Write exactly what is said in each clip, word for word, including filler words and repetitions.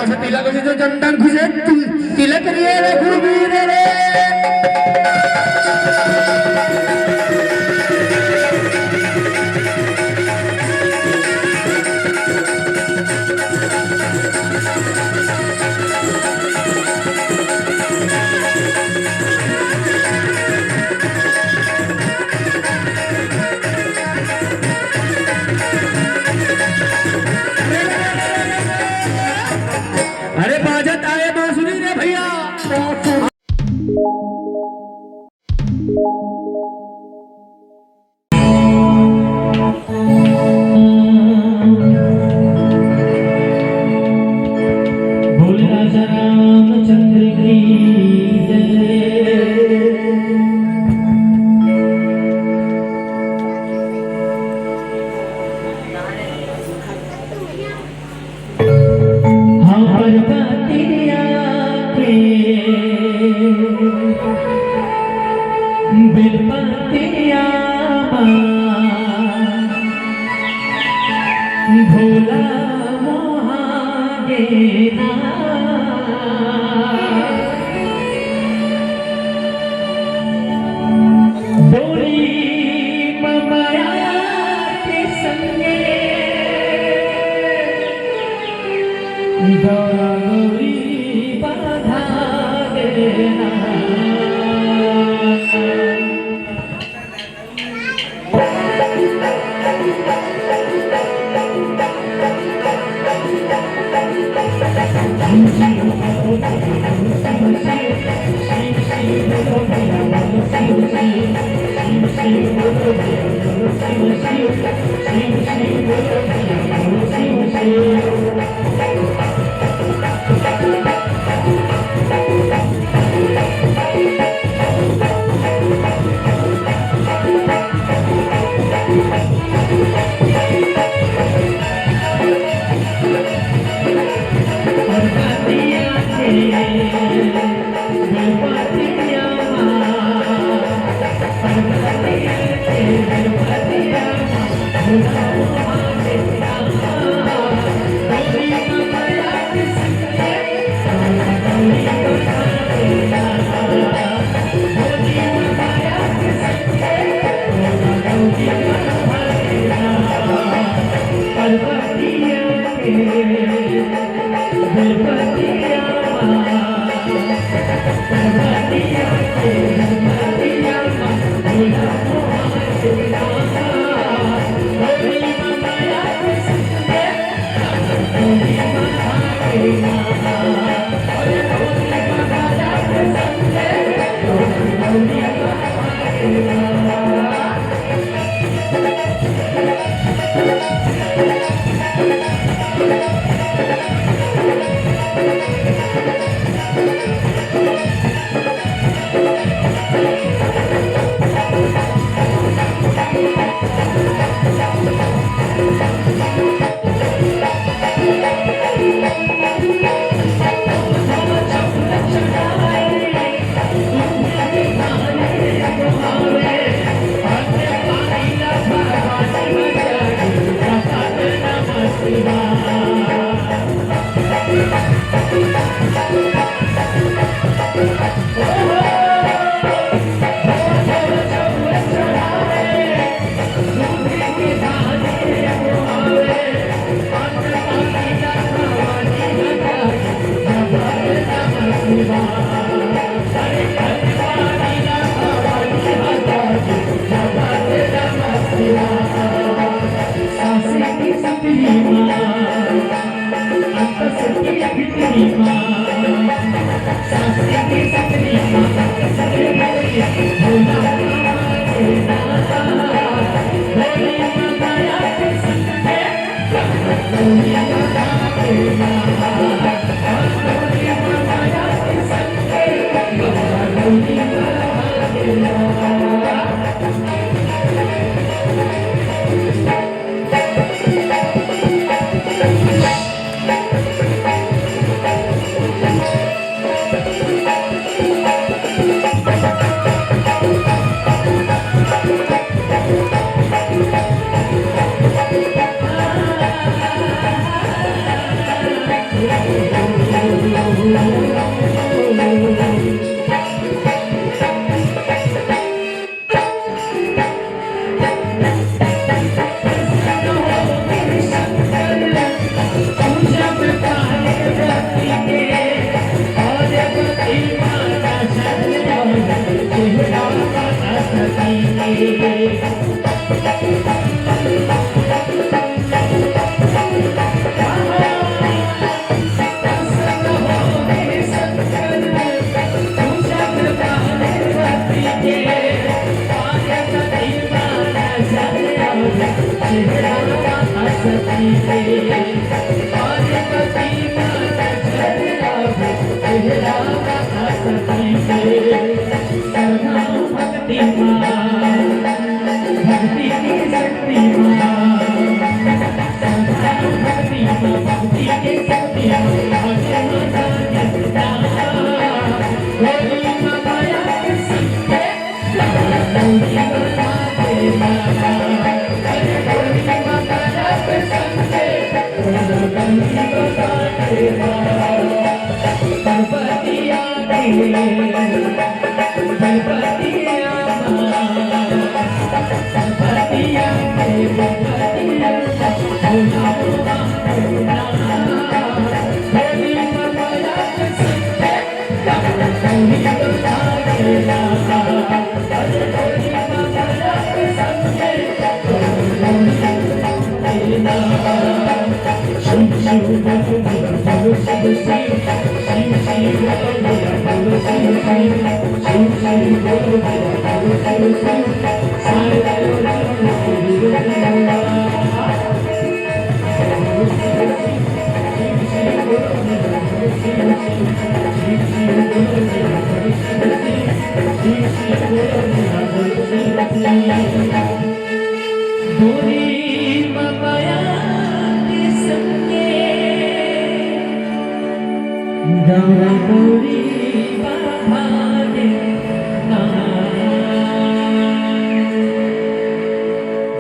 तिलक जो चंदन खुशे, तिल-, तिलक रे रे गुरुवीर रे। अरे बाजत आए बांसुरी रे भैया। बोल राजा रामचंद्र की जय। हाँ, पर्वतिया के बेलपतिया मा भोला मोहा गेना। डोली म माया के संगे गौरा गौरी बाधा देना।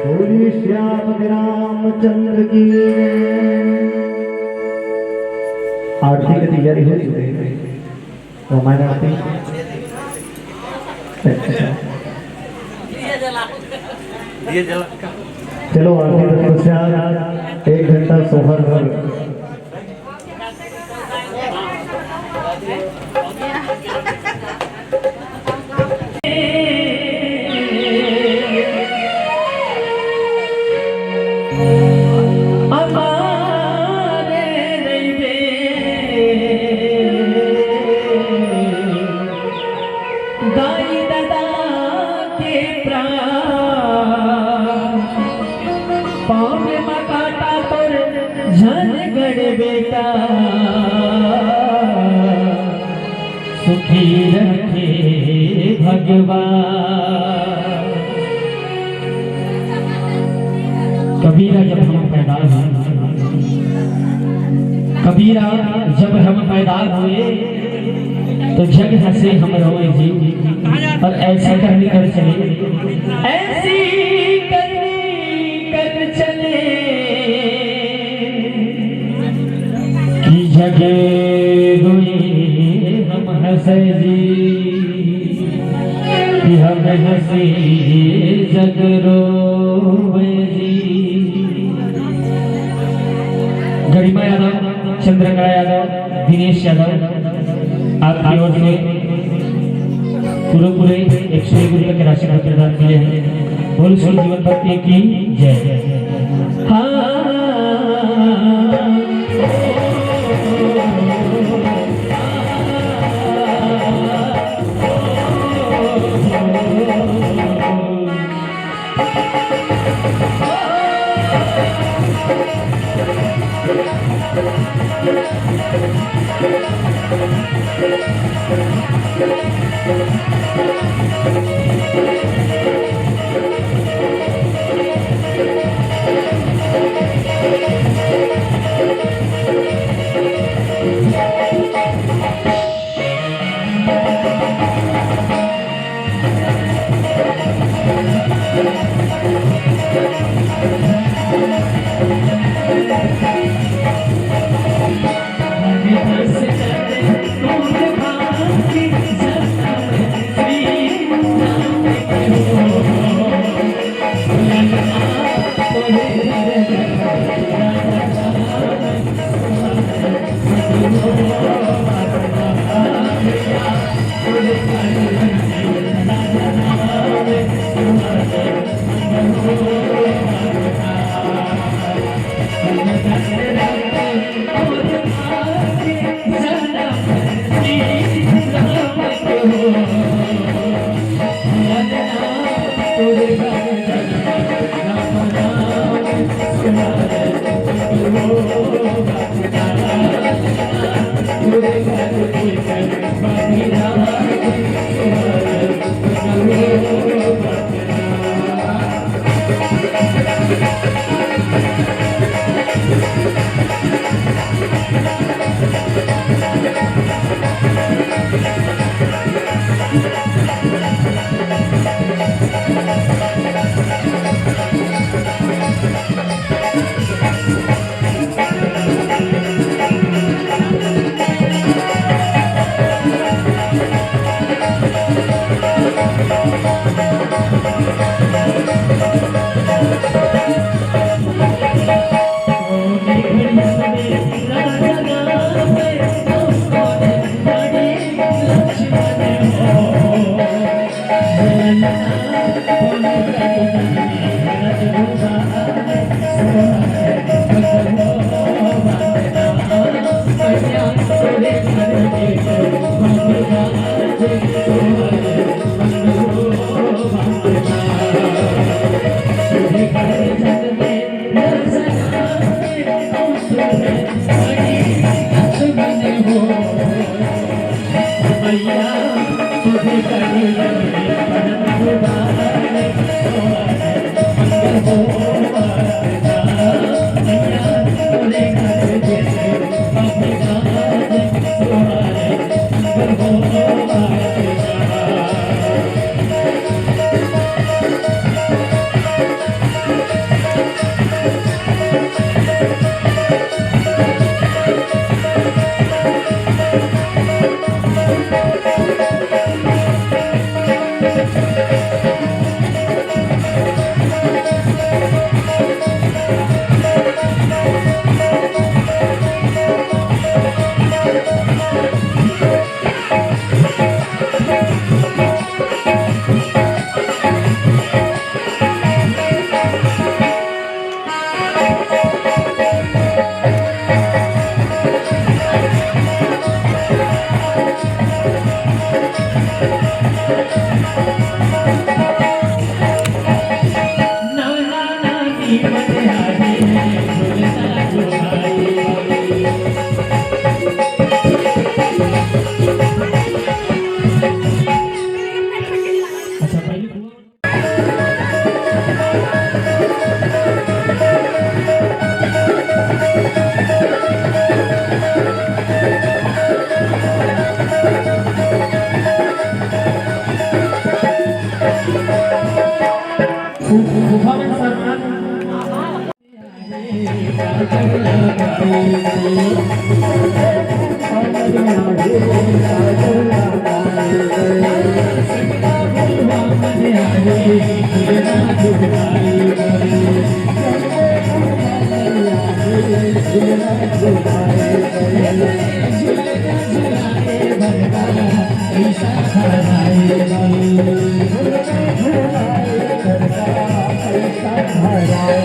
बोलिए श्याम रामचंद्र की। आरती के तैयारी हो चुकी है। रामायण आरती। अच्छा। चलो, आरती तत्पश्चात एक घंटा सोहर भर। दाई ददा के प्राण पाँव में मकाटा तोर झन गड़ बेटा, सुखी रखे भगवान। कबीरा जब हम पैदा हुए, कबीरा जब हम पैदा हुए, तो जग हंसे हम रोए जी। और ऐसी करनी कर चले, ऐसी करनी कर चले कि जग रोए हम हंसे जी, कि हम हंसे जग रोए जी। गरिमा यादव, चंद्रकला यादव, दिनेश यादव, आपकी ओर से पूरे पूरे एक सौ एक रुपए की राशि का प्रदान किए हैं। बोलो श्री जीवन भक्ति की जय। हाँ।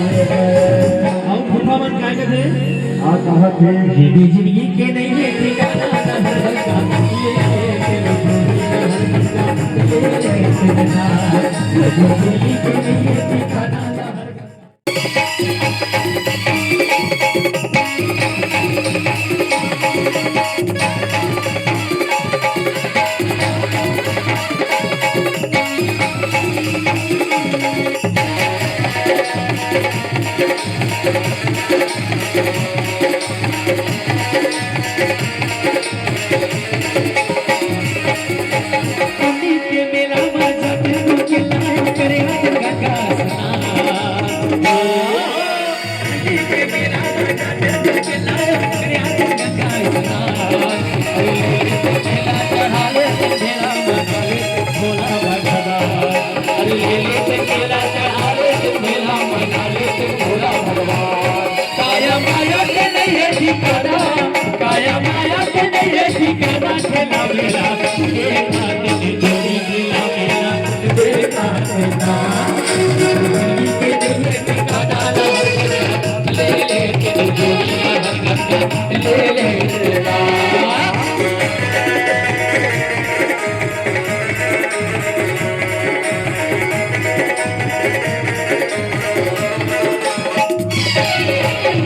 अउ फूफा मन काय कथे? आ, कहा थे? ये भी जिंदगी के नहीं है ठिकाना, ना हर हल्का, ये है कि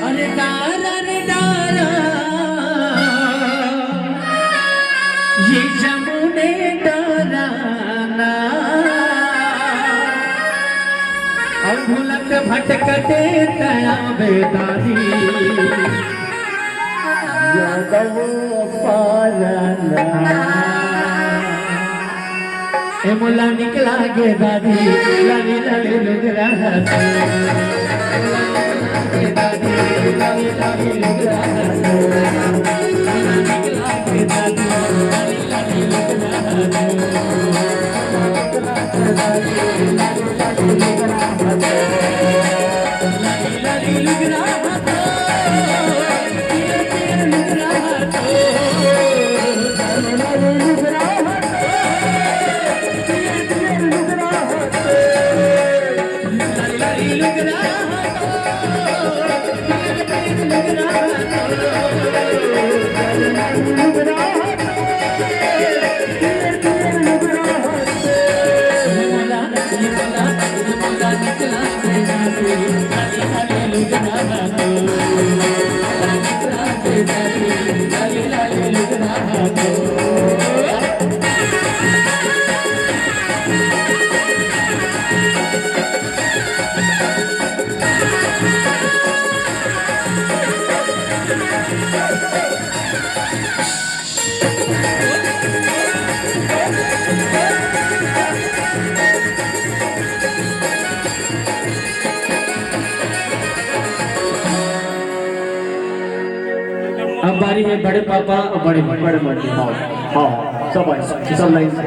अरे डारा रे डारा, ये जमुने डारा ना, अउ भुलत भटकते तया बेदारी। यादव पारना। ए मोला निकला के दादी, लाली लाली लुगरा हसे। मोला निकला के दादी, लाली लाली लुगरा हसे। मोला निकला के दादी, लाली लाली लुगरा हसे। अब बारी है बड़े पापा और बड़े बड़े मर्जी। हाँ, हाँ, सब आए, सब लाइन से।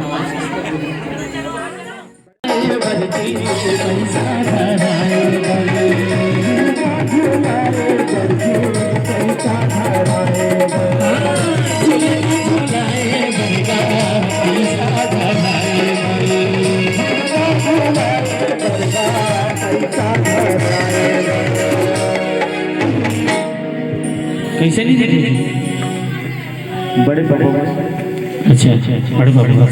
कैसे नहीं देते? बड़े पापा। अच्छा, अच्छा, अच्छा, बड़े पापा।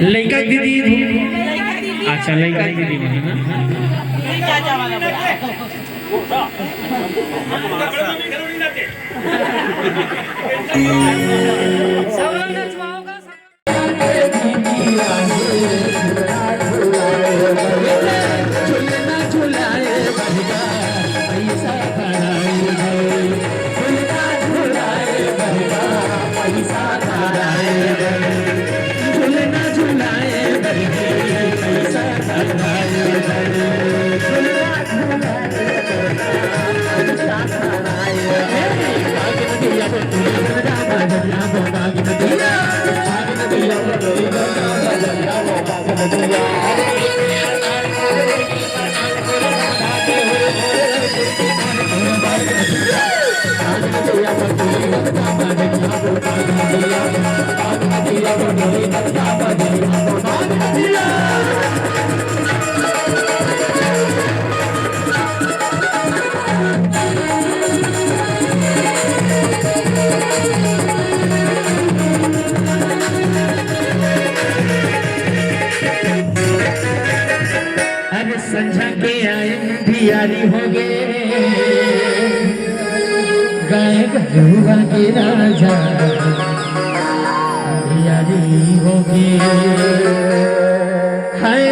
लइका दीदी। अच्छा, लइका दीदी होही ना। संझा के आए अंधियारी होगे, गाय गरुवा के राजा अंधियारी होगे। हाय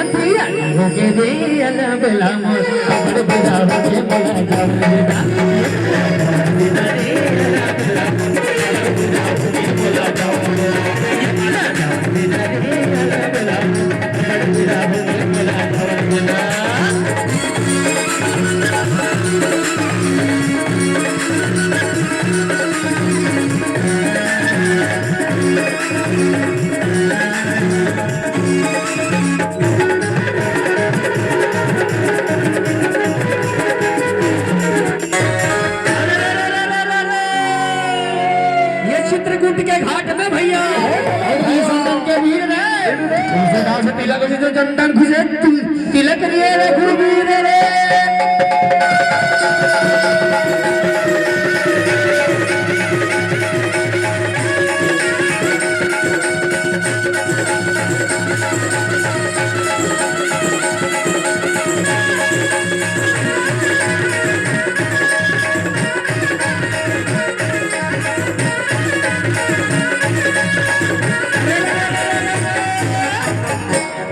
अंधियारी होगे रे, अलबेला मोर, अमर बेला होगे, मोला जाओ रे ना। ये चित्रकूट के घाट में भैया, और हरिचंदन के वीर ने तुलसीदास तिलक जी जो चंदन घुसे, तिल-, तिलक रे रे गुरुवीर रे।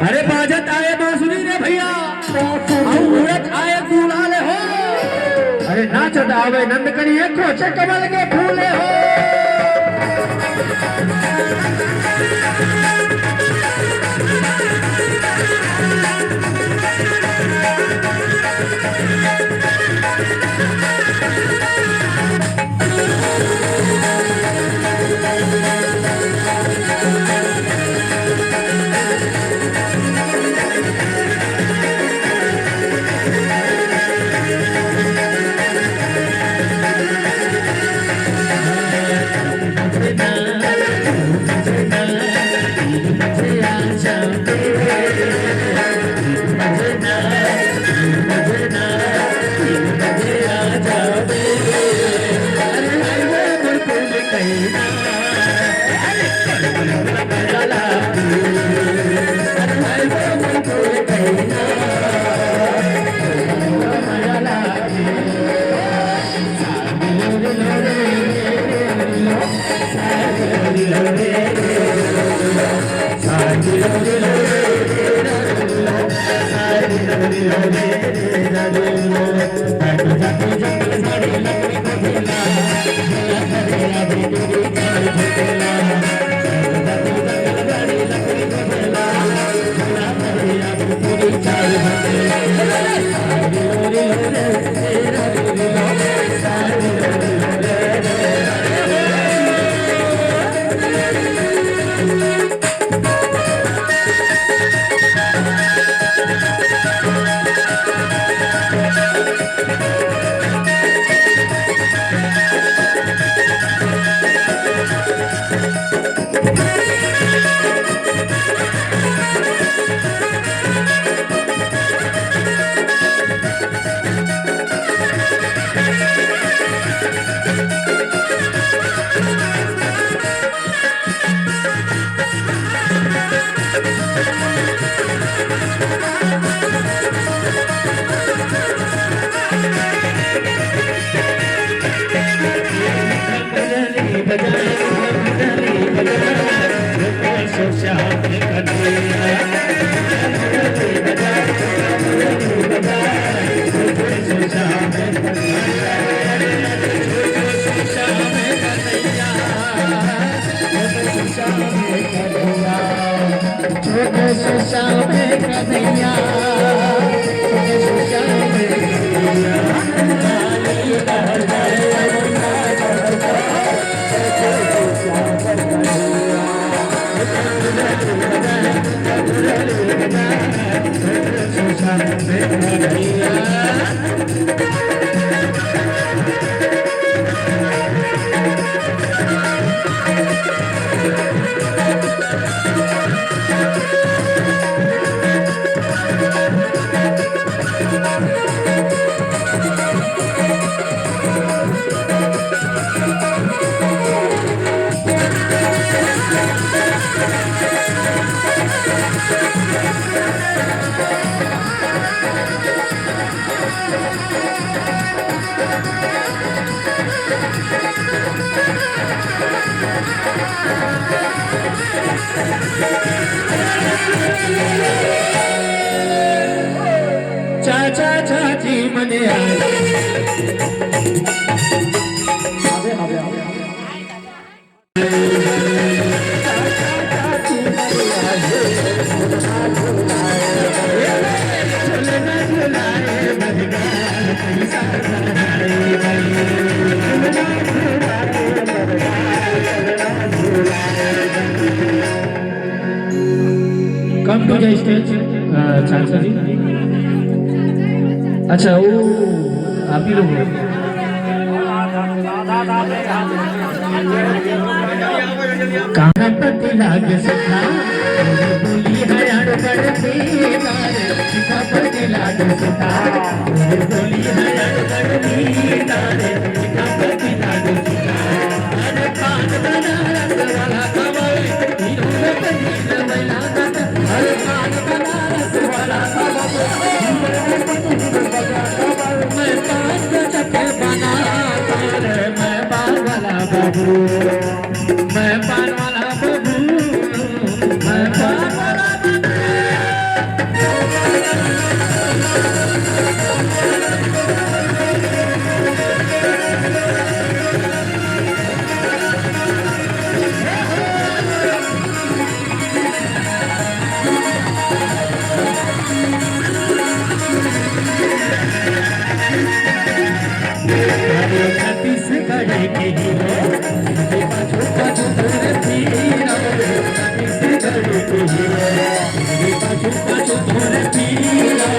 अरे बाजत आए बांसुरी रे भैया, अउ उड़त आए गुलाल हो। अरे नाचत आवे नंद कनिया, खोचे कमल के फूल हो। चाचा चाची मने आए। आवे, आवे, आवे, आवे। Come to the stage, uh, चाचा जी। अच्छा, वो आप ही लोग हो। कहाँ पति लाग सखा, बोली है अड़बड़ बेदार। कहाँ पति लाग सखा, बोली है अड़बड़ बेदार। कहाँ पति लाग सखा। अरे पान बनारस वाला खवाए, हीरो रतन वाला। अरे पान बनारस वाला खवाए, हीरो रतन वाला। मैं पान गजब के बनाता रे, मैं पान वाला बाबू, मैं पान वाला बाबू, मैं पान वाला बाबू। छत्तीसगढ़ के हीरो, पाछू पाछू तोर पीरा। छत्तीसगढ़ के हीरो, पाछू पाछू तोर पीरा।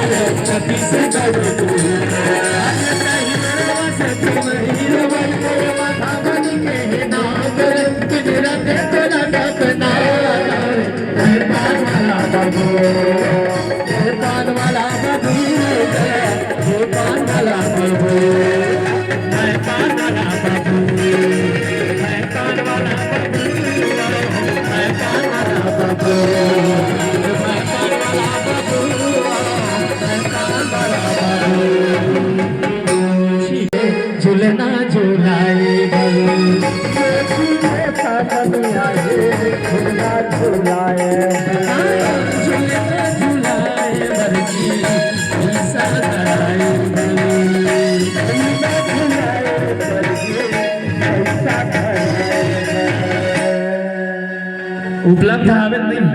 छत्तीसगढ़ के हीरो, आज कहीं बड़वा से तुम हीरो बन के माथा बन के नाम, दिन रात तोरा सपना। मैं पान वाला बाबू, मैं पान वाला बाबू, मैं पान वाला बाबू, मैं पान वाला बाबू, मैं पान वाला बाबू, मैं पान वाला बाबू, मैं पान वाला बाबू, मैं पान वाला बाबू। झुलना झुलाए गए। झुलना झुलाए। झुलना झुलाए बरजी, झुलसा धराए गए। झुलना झुलाए बरजी, झुलसा धराए गए। उपलब्ध हवे नहीं।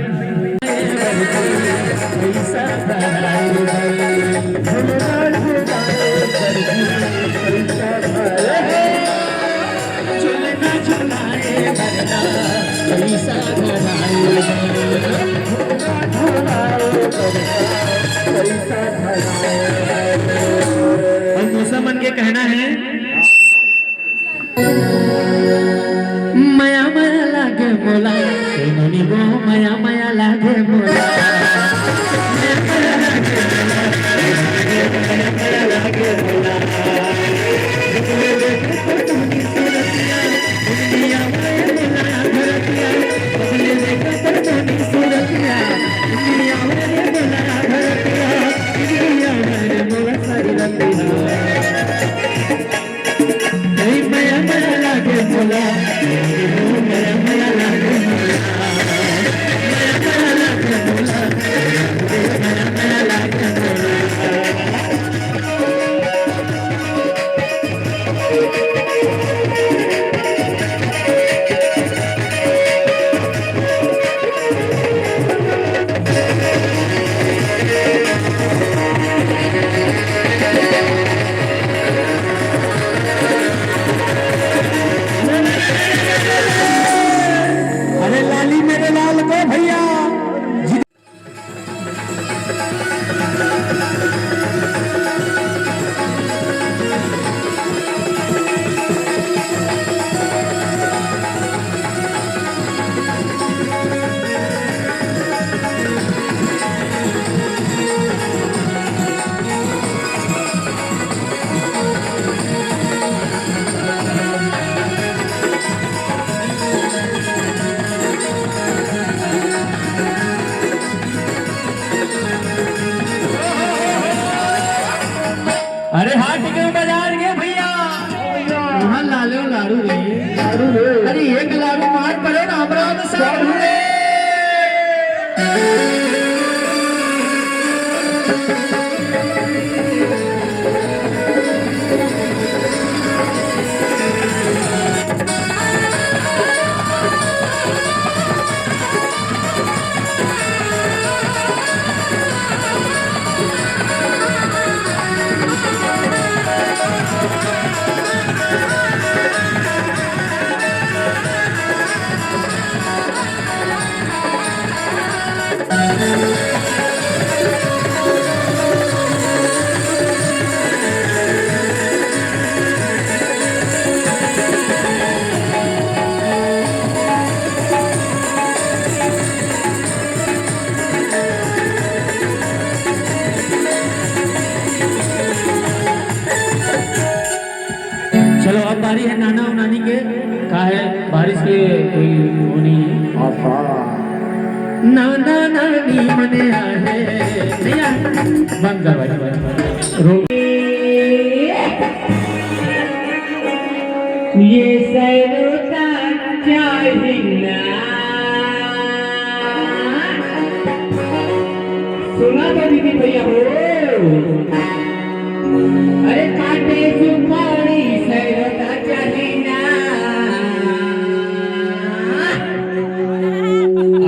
और मौसा मन के कहना है, मया मया लागे मोला, ए नोनी गो, मया मया लागे मोला। अरे लाली मेरे लाल को भैया। अरे हाँ, टिकट बाजार के भैया। वहाँ लाले लाड़ू रे। लाड़ू रे। अरे एक लाड़ू मार पड़े ना, हमरा तो साढ़ू रे। बारी है नाना अउ नानी के, का है, बारिश के कोई वो नहीं है। आहा। नाना नानी मने आहे, भैया, बंद कर भाई, बंद कर। रो-, ये सैरो का चाहिना। सुना तो दीदी भैया हो। अरे काटे सुपारी सैरो का चाहिना।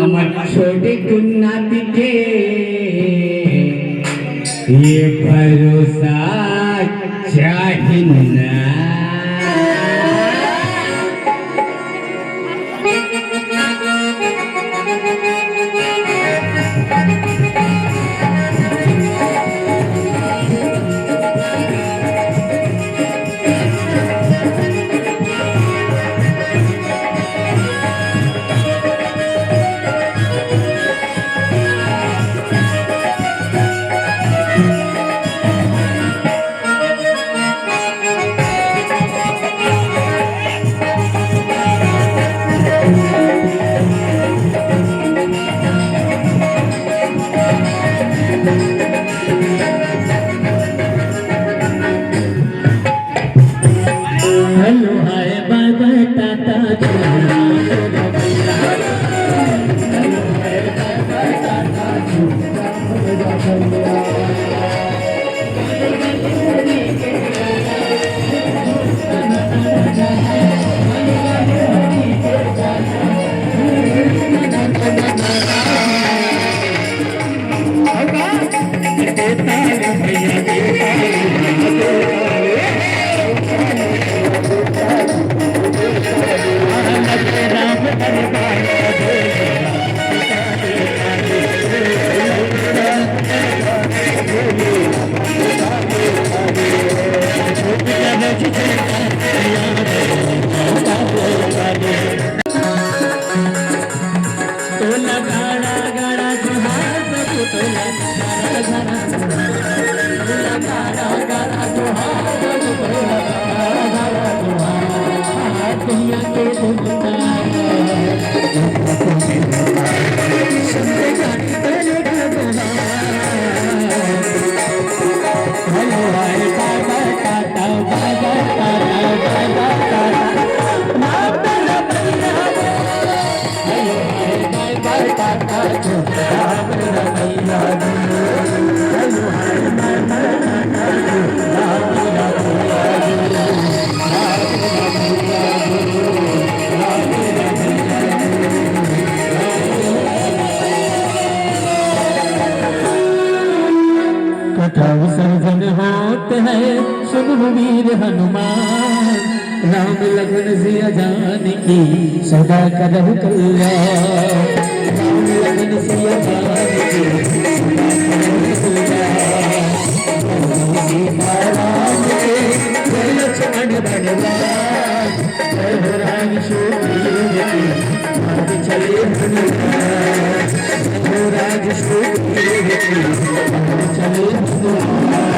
हमर छोटे कुन्ना दिखे, ये भरोसा चाहिना। हेलो, हाय, बाय बाय, टाटा, चुम्मा। कथा विसर्जन होत है, सुन वीर हनुमान। राम लखन सिया जानकी सदा करहु कल्याण। राम लखन सिया जानकी सदा करहु कल्याण। सीताराम के जय लक्ष्मण बलराम। जय हो राम सुग्रीव की, आज चले हनुमान। जय हो राम सुग्रीव की, आज चले हनुमान।